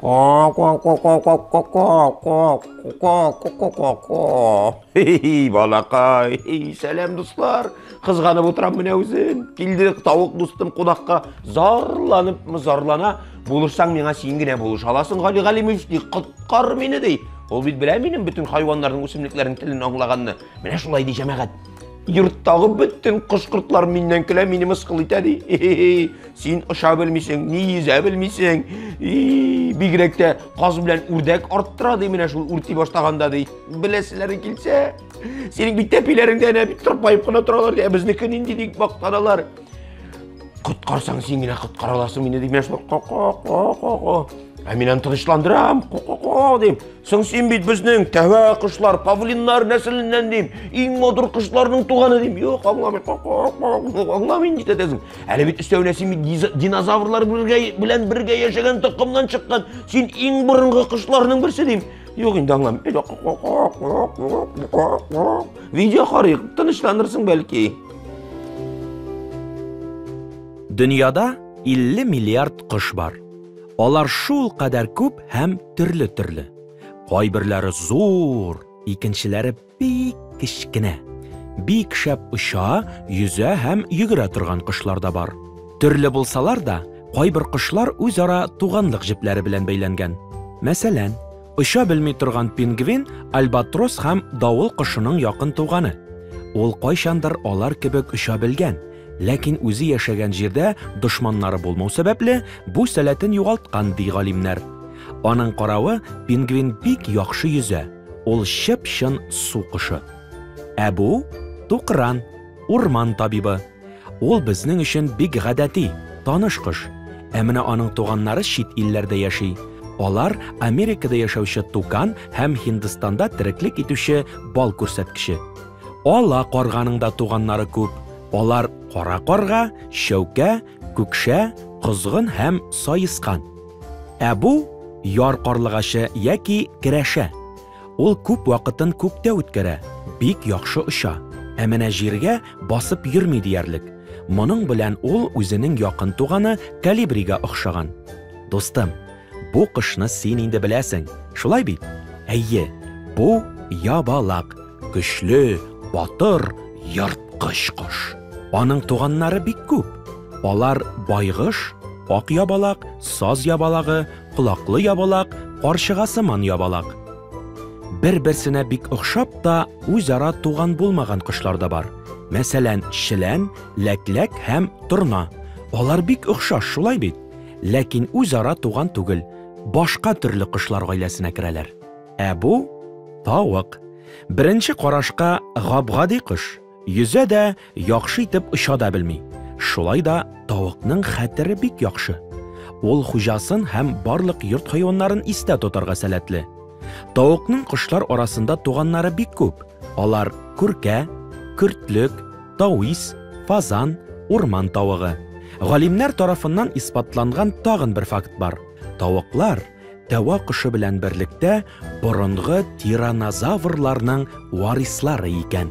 Ко-ко-ко-ко-ко-ко-ко-ко-ко-ко-ко. Хи-хи, балакай. Сәлам, дуслар. Кызганып утырам менә үзен. Килде тавык дустым кунакка. Зарланып зарлана. Булышсаң миңа син генә булыша аласың, Гали Галимович, ди, коткар мине, ди. Ул бит белә минем бөтен хайваннарның, үсемлекләрнең телен аңлаганны. Менә шулай ди, җәмәгать. Йорттагы бөтен кош-кортлар миннән көлә, мине мыскыл итә, ди. Син оча белмисең, ни йөзә белмисең. Бигрәк тә каз белән үрдәк арттыра, ди, менә шул үрти башлаганда, ди. Беләселәре килсә, синең бит тәпиләрең дә әнә бит тырпаеп кына торалар, ди. Ә безнеке нинди дип мактаналар. Коткарсаң, син генә коткара аласың мине, ди. Менә шул ко-ко-ко-ко-ко. Ә мин аны тынычландырам, ко-ко-ко дим. Соң син бит безнең тәвә кошлар, павлиннар нәселеннән дим. Иң матур кошларның туганы дим. Юк, аңламый. Аңламый инде тәтәсең. Әле бит өстәвенә син бит динозаврлар бергә белән бергә яшәгән токымнан чыккан. Син иң борынгы кошларның берсе дим. Юк инде аңламый. Видео карыйк, тынычланырсың бәлки. Дөньяда 50 миллиард кош бар. Алар шул кадәр күп һәм төрле-төрле. Кайберләре зур, икенчеләре бик кечкенә. Бик шәп оча, йөзә һәм йөгерә торган кошлар да бар. Төрле булсалар да, кайбер кошлар үзара туганлык җепләре белән бәйләнгән. Мәсәлән, оча белми торган пингвин альбатрос һәм давыл кошының якын туганы. Ул кайчандыр алар кебек оча белгән, ләкин үзе яшәгән җирдә дошманнары булмау сәбәпле, бу сәләтен югалткан, ди галимнәр. Аның каравы, пингвин бик яхшы йөзә, ул чып-чын су кошы. Ә бу тукран, урман табибы. Ул безнең өчен бик гадәти, таныш кош. Ә менә аның туганнары чит илләрдә яши. Алар Америкада яшәүче тукан һәм Һиндстанда тереклек итүче бал күрсәткече. Ала карганың да туганнары күп. Алар кара карга, чәүкә, күкшә, козгын һәм саескан. Ә бу яр карлыгачы яки керәшә. Ул күп вакытын күктә үткәрә, бик яхшы оча. Ә менә җиргә басып йөрми диярлек. Моның белән ул үзенең якын туганы колибрига охшаган. Дустым, бу кошны син инде беләсең, шулай бит? Әйе, бу ябалак. Көчле, батыр, ерткыч кош. Аның туганнары бик күп. Алар байгыш, ак ябалак, саз ябалагы, колаклы ябалак, карчыга сыман ябалак. Бер-берсенә бик охшап та, үзара туган булмаган кошлар да бар. Мәсәлән, челән, ләкләк һәм торна. Алар бик охшаш, шулай бит? Ләкин үзара туган түгел, башка төрле кошлар гаиләсенә керәләр. Ә бу тавык. Беренче карашка гап-гади кош. Йөзә дә, яхшы итеп оча да белми. Шулай да тавыкның хәтере бик яхшы. Ул хуҗасын һәм барлык йорт хайваннарын истә тотарга сәләтле. Тавыкның кошлар арасында туганнары бик күп. Алар күркә, көртлек, тауис, фазан, урман тавыгы. Галимнәр тарафыннан исбатланган тагын бер факт бар. Тавыклар тәва кошы белән берлектә борынгы тиранозаврларның варислары икән.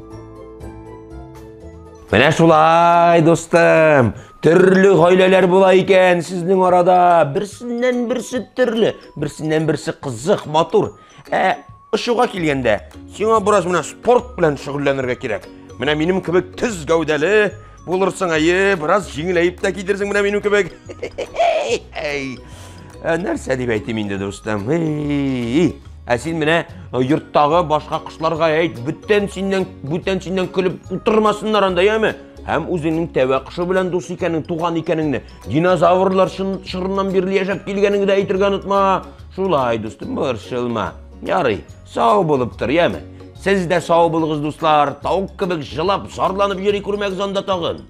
Менә шулай, дустым, төрле гаиләләр була икән сезнең арада. Берсеннән берсе төрле, берсеннән берсе кызык, матур. Ә очуга килгәндә, сиңа бераз менә спорт белән шөгыльләнергә кирәк. Менә минем кебек төз гәүдәле булырсың, әйе, бераз җиңеләеп тә китерсең менә минем кебек. Әй. Ә, нәрсә дип әйтим инде, дустым? Эй, ә син менә йорттагы башка кошларга әйт, бүтән синнән, бүтән синнән көлеп утырмасыннар анда, яме? Һәм үзеңнең тәвә кошы белән дус икәнең, туган икәнеңне, динозаврлар чорыннан бирле яшәп килгәнеңне дә әйтергә онытма. Шулай, дустым, борчылма. Ярый, сау булып тор, яме? Сез дә сау булыгыз, дуслар. Тавык кебек җылап, зарланып йөри күрмәгез анда тагын.